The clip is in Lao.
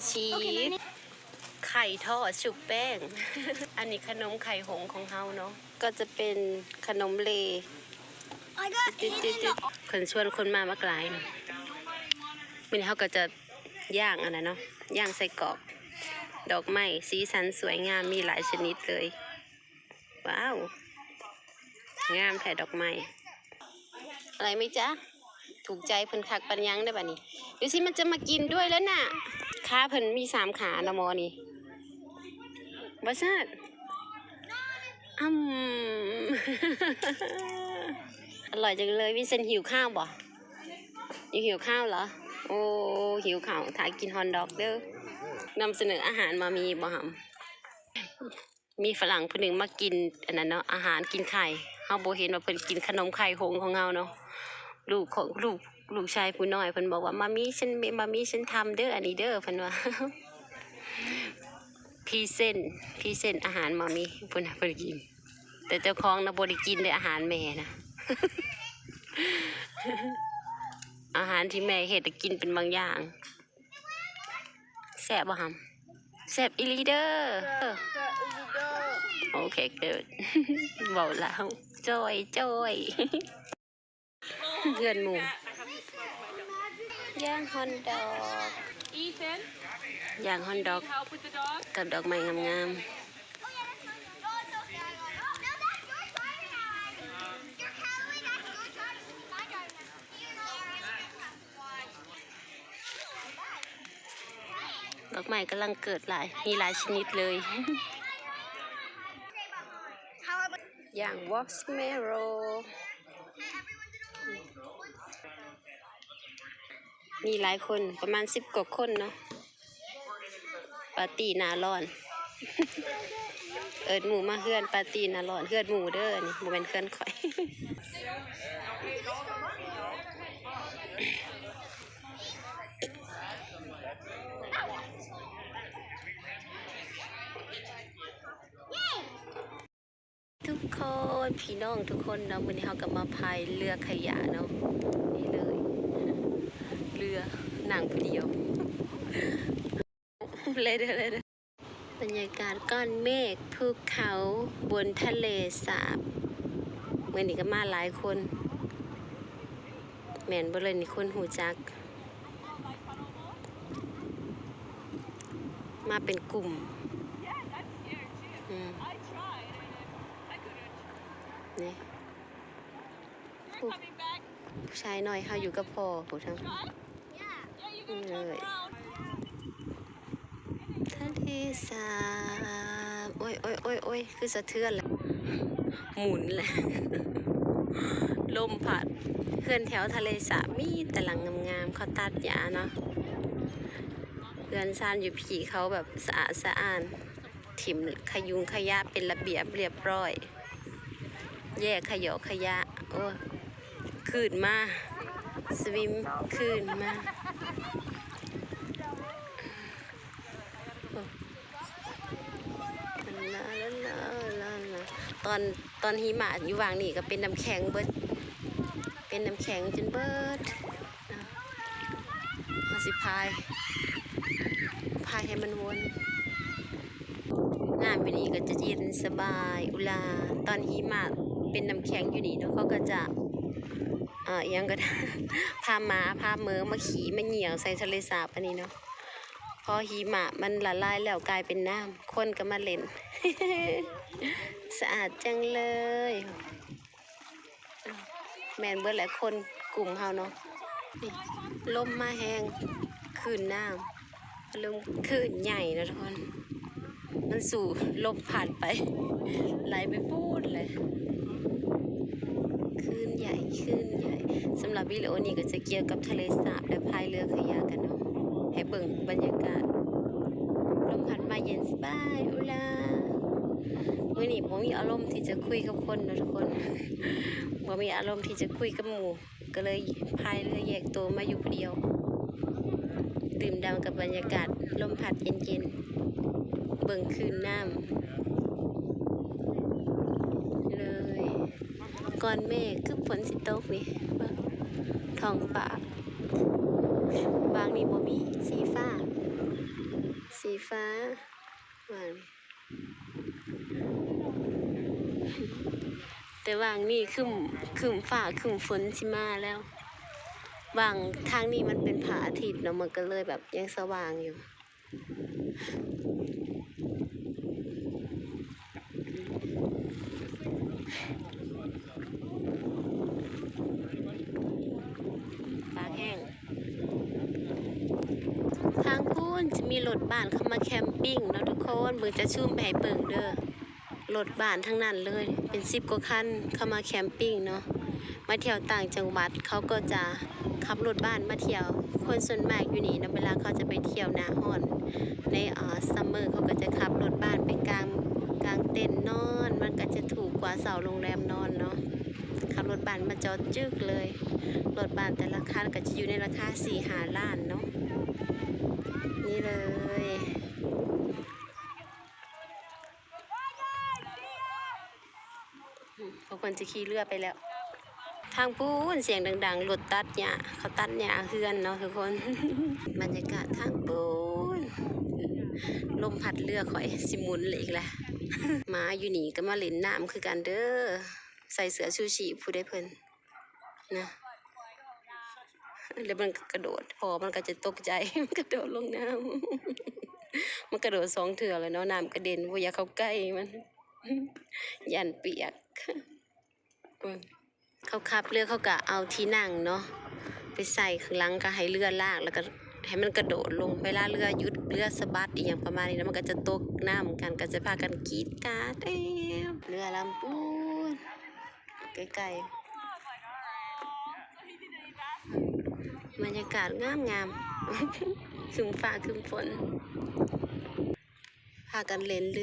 ຊີສ ໄຂ່ທອດຊຸບແປ້ງ. ອັນນີ້ຂະໜົມໄຂ່ຫົງຂອງເຮົາເນາະ ກໍຈະເປັນຂະໜົມເລ. ເພິ່ນຊວນຄົນມາບັກຫຼາຍເນາະ. ມື້ນີ້ເຮົາກໍຈະ ຍ່າງອັນນັ້ນເນາະ ຍ່າງໄສ້ກອກ. ດອກໄມ້ສີສັນສວຍງາມ ມີຫຼາຍຊະນິດເລີຍ. ວ້າວ ງາມແທ້ດອກໄມ້. ອະໄລໄໝຈະ? ຖືກໃຈເພິ່ນຄັກປານຫຍັງເດ້ບາດນີ້. ດູຊິ ມັນຈະມາກິນດ້ວຍແລ້ວນະ. ຂາເພິ່ນມີສາມຂານະໝໍນີ້. ບໍ່ຊາດ. ອຳ ອະລ່ອຍຈັງເລີຍ. ວິນເຊັນຫິວຂ້າວບໍ່? ຢູ່ຫິວຂ້າວເຫຼື? ໂອ້ ຫິວເຂົ້າ ຖ້າກິນຮອດດອກເດີ້. ນຳສະເໜີອາຫານມາມີບໍ່ຫຳ? ມີຝຣັ່ງຜູ້ໜຶ່ງມາກິນອັນນັ້ນເນາະ ອາຫານກິນໄຂ່. ເຮົາບໍ່ເຫັນວ່າເພິ່ນກິນຂະໜົມໄຂ່ຫົງຂອງເຮົາເນາະ. ລູກຂອງ ລູກ ລູກຊາຍຜູ້ນ້ອຍເພິ່ນບອກວ່າ ມາມີ ເຊັນ ມາມີ ເຊັນທຳເດີ້ ອັນນີ້ເດີ້ ເພິ່ນວ່າ. ພຣີເຊັນ ພຣີເຊັນອາຫານມາມີ ເພິ່ນ ເພິ່ນກິນ. ແຕ່ເຈົ້າຂອງນະບໍ່ໄດ້ກິນເດ້ ອາຫານແມ່ນະ. ອາຫານທີ່ແມ່ເຮັດ ກິນເປັນບາງຢ່າງ. ແຊບບໍ່ຫຳ? ແຊບອີ່ຫຼີເດີ້. ໂອເຄ ເກີດ ເວົ້າລາວ ຈ້ອຍ ຈ້ອຍ. ເຮືອນໝູ່ ຍ່າງຮອດດອກ ຍ່າງຮອດດອກກັບດອກໄມ້ງາມໆ. ດອກໄມ້ກຳລັງເກີດຫຼາຍ ມີຫຼາຍຊະນິດເລີຍ. ຢ່າງ Rosemary ມີຫຼາຍຄົນ ປະມານສິບກວ່າຄົນເນາະ. ປາຕີ້ໜ້າຮ້ອນ ເອີ້ນໝູ່ມາເຮືອນປາຕີ້ໜ້າຮ້ອນ. ເຮືອນໝູ່ເດີ້ ນີ້ບໍ່ແມ່ນເຮືອນຂ້ອຍ. ທຸກຄົນ ພີ່ນ້ອງທຸກຄົນເນາະ, ມື້ນີ້ເຮົາກໍມາພາຍເຮືອຂະຫຍະເນາະ. ນີ້ເລີຍ ເຮືອນັ່ງຜູ້ດຽວ ເລີຍເດີ ເລີຍເດີ. ບັນຍາກາດກ້ອນເມກ ພູເຂົາ ບົນທະເລສາບ. ມື້ນີ້ກໍມາຫຼາຍຄົນ. ແມ່ນບໍ່ເລີຍນີ້ ຄົນຮູ້ຈັກ ມາເປັນກຸ່ມ. ອືມ ນີ້ ຜູ້ ຜູ້ຊາຍນ້ອຍເຮົາຢູ່ກັບພໍ່ຜູ້ທາງ ນີ້ເລີຍ. ທະເລສາບ ໂອ້ຍ ໂອ້ຍ ໂອ້ຍ ໂອ້ຍ ຄືສະເທືອນແຫຼະ ໝູນແຫຼະ ລົມພັດ. ເຮືອນແຖວທະເລສາບມີແຕ່ຫຼັງງາມໆ ເຂົາຕັດຫຍ້າເນາະ. ເຮືອນຊານຢູ່ພີ້ເຂົາແບບສະອາດສະອ້ານ ຖິ້ມຂະຍຸງຂະຍະເປັນລະບຽບລຽບຮ້ອຍ. ແຍກຂະຫຍໍ້ຂະຫຍະ ໂອ້ຍ ຄືນມາ ສະວິມຄືນມາ. ຕອນ ຕອນຫິມະຢູ່ຫວ່າງນີ້ກໍເປັນນ້ຳແຂງເບິດ ເປັນນ້ຳແຂງຈົນເບິດ. ເຮົາຊິພາຍ ພາຍໃຫ້ມັນວົນ. ນ້ຳຢູ່ນີ້ກໍຈະເຢັນສະບາຍ ອຸລາ. ຕອນຫິມະເປັນນ້ຳແຂງຢູ່ນີ້ເນາະ ເຂົາກໍຈະ ອ່າ ອີ່ຫຍັງກໍໄດ້ ພາໝາພາເໝີມາຂີ້ມາຍ່ຽວໃສ່ທະເລສາບອັນນີ້ເນາະ. ພໍຫິມະມັນລະລາຍແລ້ວກາຍເປັນນ້ຳ ຄົນກໍມາຫຼິ້ນ ສະອາດຈັງເລີຍ. ແມ່ນເບິດແຫຼະ ຄົນກຸ່ມເຮົາເນາະ. ນີ້ ລົມມາແຮງ ຄື້ນນ້ຳ ລົມ ຄື້ນໃຫຍ່ເນາະທຸກຄົນ ມັນສູ້ລົມພັດໄປ ໄຫຼໄປພຸ້ນແຫຼະ ຄື້ນໃຫຍ່ ຄື້ນໃຫຍ່. ສຳລັບວິດີໂອນີ້ກໍຈະກ່ຽວກັບທະເລສາບ ແລະ ພາຍເຮືອຂະຫຍະກັນເນາະ ໃຫ້ເບິ່ງບັນຍາກາດ ລົມພັດມາເຢັນສະບາຍ ອຸລາ. ມື້ນີ້ບໍ່ມີອາລົມທີ່ຈະຄຸຍກັບຄົນເນາະທຸກຄົນ ບໍ່ມີອາລົມທີ່ຈະຄຸຍກັບໝູ່ ກໍເລີຍພາຍເຮືອແຍກໂຕມາຢູ່ຜູ້ດຽວ ດື່ມດ່ຳກັບບັນຍາກາດລົມພັດເຢັນໆ ເບິ່ງຄື້ນນ້ຳເລີຍ. ກ່ອນເມກຄືຝົນຊິຕົກນີ້ ເບິ່ງທ້ອງຟ້າ ວາງນີ້ບໍ່ມີ ສີຟ້າ ສີຟ້າ ວາງນີ້ ແຕ່ວາງນີ້ຄຶ້ມ ຄຶ້ມຟ້າຄຶ້ມຝົນຊິມາແລ້ວ. ວາງທາງນີ້ມັນເປັນພະອາທິດເນາະ ມັນກໍເລີຍແບບຍັງສະຫວ່າງຢູ່. ປາກແຫ້ງ. ທາງພຸ້ນຈະມີລົດບ້ານເຂົ້າມາແຄມປິງເນາະທຸກຄົນ. ເບິ່ງ ຈະຊູມໄປໃຫ້ເບິ່ງເດີ. ລົດບ້ານທັງນັ້ນເລີຍ ເປັນສິບກວ່າຄັນເຂົ້າມາແຄມປິງເນາະ ມາທ່ຽວຕ່າງຈັງຫວັດ ເຂົາກໍຈະຂັບລົດບ້ານມາທ່ຽວ. ຄົນສ່ວນມາກຢູ່ນີ້ເນາະ ເວລາເຂົາຈະໄປທ່ຽວໜ້າຮ້ອນ ໃນ ເອີ summer ເຂົາກໍຈະຂັບລົດບ້ານໄປກາງ ກາງເຕັນນອນ ມັນກໍຈະຖືກກວ່າເຊົ່າໂຮງແຮມນອນເນາະ. ຂັບລົດບ້ານມາຈອດຈຶກເລີຍ. ລົດບ້ານແຕ່ລະຄັນກໍຈະຢູ່ໃນລາຄາສີ່ຫ້າລ້ານເນາະ. ນີ້ເລີຍ. ອືມ ເຂົາເພິ່ນຈະຂີ່ເຮືອໄປແລ້ວ. ທາງພຸ້ນສຽງດັງໆ ລົດຕັດຫຍ້າ ເຂົາຕັດຫຍ້າເຮືອນເນາະທຸກຄົນ. ບັນຍາກາດທາງພຸ້ນ ລົມພັດເຮືອຂ້ອຍຊິໝູນເລີຍອີກແລ້ວ. ໝາຢູ່ນີ້ກໍມາຫຼິ້ນນ້ຳຄືກັນເດີ. ໃສ່ເສື້ອຊູຊີບຜູ້ໃດເພິ່ນ ນະ ແລ້ວມັນກໍກະໂດດ ພໍ່ມັນກໍຈະຕົກໃຈ ມັນກະໂດດລົງນ້ຳ. ມັນກະໂດດສອງເທື່ອແລ້ວເນາະ ນ້ຳກະເດັນ ບໍ່ຢາກເຂົ້າໃກ້ມັນ ຢ້ານປຽກ. ເບິ່ງ ເຂົາຂັບເຮືອ ເຂົາກະເອົາທີ່ນັ່ງເນາະ ໄປໃສ່ຂ້າງຫຼັງ ກະໃຫ້ເຮືອລາກ ແລ້ວກະໃຫ້ມັນກະໂດດລົງ. ເວລາເຮືອຢຸດ ເຮືອສະບັດອີ່ຫຍັງປະມານນີ້ນະ ມັນກະຈະຕົກນ້ຳກັນ ກະຈະພາກັນກຣີດກາດ. ເອີ ເຮືອລຳພຸ້ນ ໄກໆ ບັນຍາກາດງາມໆ ຄຶ້ມຟ້າຄຶ້ມຝົນ ພາກັນເລ່ນເຮືອ.